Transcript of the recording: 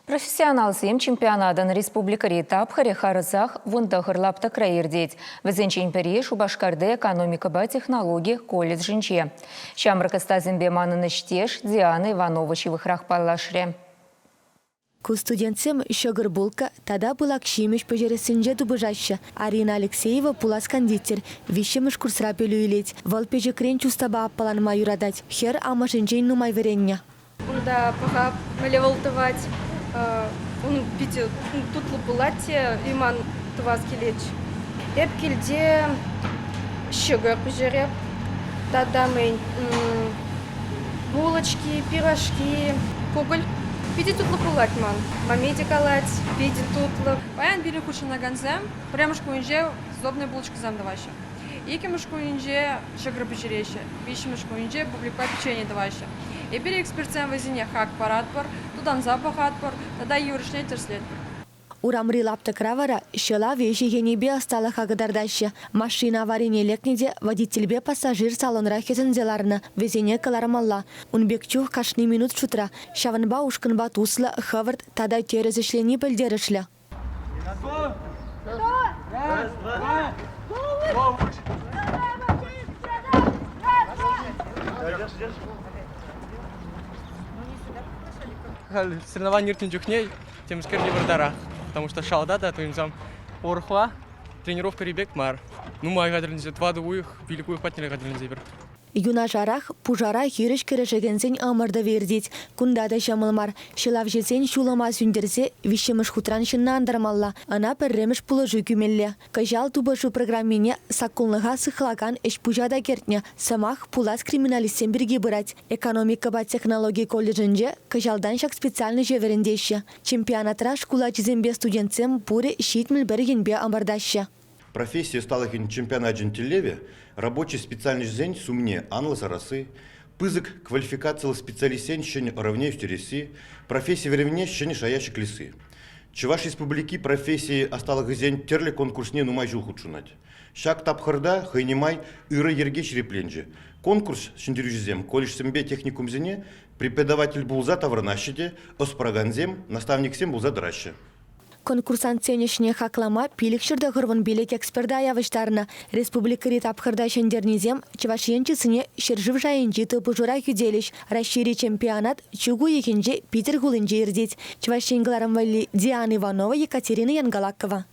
Профессионалсем чемпионатӑн республикӑри тапхӑрӗ харӑсах 19 лаптӑкра иртет. Вӗсенчен пӗри Шупашкарти экономикӑпа технологи колледжӗнче. Ҫамрӑк ӑстасемпе манӑн ӗҫтеш Диана Иванова ҫывӑхрах паллашрӗ. Ку студентсем ҫӑкӑр-булка тата пылак ҫимӗҫ пӗҫерессинче тупӑшаҫҫӗ. Арина Алексеева пулас кондитер, виҫҫӗмӗш курсра пӗлӳ илет. Вӑл пӗчӗкрен чустапа аппаланма юратать. Хӗр амӑшӗнчен нумай вӗреннӗ. Унта паха мӗнле вӑл тӑвать, ун питӗ тутлӑ пулать те юман тӑвас килет. Эп килте ҫӑкӑр пӗҫереп тата мӗн булочки, пирожки, кукӑль. Питӗ тутлӑ пулать ман. Маме те калать, питӗ тутлӑ. Паян пире хутшӑнакансем пӗрремӗш кунӗнче сдобные булочкӑсем тӑваҫҫӗ. Иккӗмӗш кунӗнче ҫӑкӑр пӗҫереҫҫӗ, виҫҫӗмӗш кунӗнче бубликпа печени тӑваҫҫӗ. Эпир экспертсем вӗсене хак паратпӑр, тутанса пӑхатпӑр тата йывӑрӑшне тӗрӗслетпӗр. Урамри лаптӑкра вара ҫӑлав ӗҫӗ енӗпе ӑсталӑха кӑтартаҫҫӗ. Машина аварине лекнӗ те водительпе пассажир салонра хӗсӗнсе ларнӑ, вӗсене кӑлармалла. Ун пек чух кашни минут шутра. Ҫавӑнпа ушкӑнпа туслӑ, хӑвӑрт тата тӗрӗс ӗҫлени пӗлтерӗшлӗ. Халь соревновани иртнӗ чухне темскер йывӑртарах, потому что шалта та туйӑнсам урӑхла тренировкӑри пек мар. Нумай хатӗрленсе, тӑватӑ уйӑх, пилӗк уйӑх патнелле хатӗрленсе эпир. Юнашарах пушара хирӗҫ кӗрешекенсен ӑмӑртӑвӗ иртет. Кунта та ҫӑмӑл мар. Ҫӑлавҫӑсен ҫулӑма сӳнтерсе виҫҫӗмӗш хутран ҫынна антармалла, ӑна пӗрремӗш пулӑшу кӳмелле. Кӑҫал тупӑшу программине саккунлӑха сыхлакан ӗҫ-пуҫа та кӗртнӗ. Сӑмах пулас криминалистсем пирки пырать. Экономикӑпа технологи колледжӗнче кӑҫалтан ҫак специальноҫе вӗрентеҫҫӗ. Чемпионатра шкул ачисемпе студентсем пурӗ 71 енпе ӑмӑртаҫҫӗ. Професси ӑсталӑхӗн чемпионачӗн тӗллевӗ рабочи специальноҫӗсен сумне анлӑ сарасси, пысӑк квалификациллӗ специалистсен ҫӗнӗ ӑрӑвне ӳстересси, професси вӗренӗвне ҫӗнӗ шая ҫӗклесси. Чӑваш Республики професси ӑсталӑхӗсен тӗрлӗ конкурсне нумай ҫул хутшӑнать. Ҫак тапхӑрта хӑйне май ырӑ йӗрке ҫирӗпленчӗ. Конкурс ҫӗнтерӳҫисем колледжсемпе техникумсене преподаватель пулса таврӑнаҫҫӗ те ӑс паракансем, наставниксем пулса тӑраҫҫӗ. Конкурсантсен ӗҫне хаклама 595 эксперта явӑҫтарнӑ. Республикӑри тапхӑрта ҫӗнтернисем Чӑваш Ен чысне ҫӗршыв шайӗнчи тупӑшура хӳтӗлӗҫ. Раҫҫейри чемпионат чӳк уйӑхӗнче Питӗр хулинче иртет. Чӑваш Ен кӑларӑм валли Диана Иванова, Екатерина Янгалакова.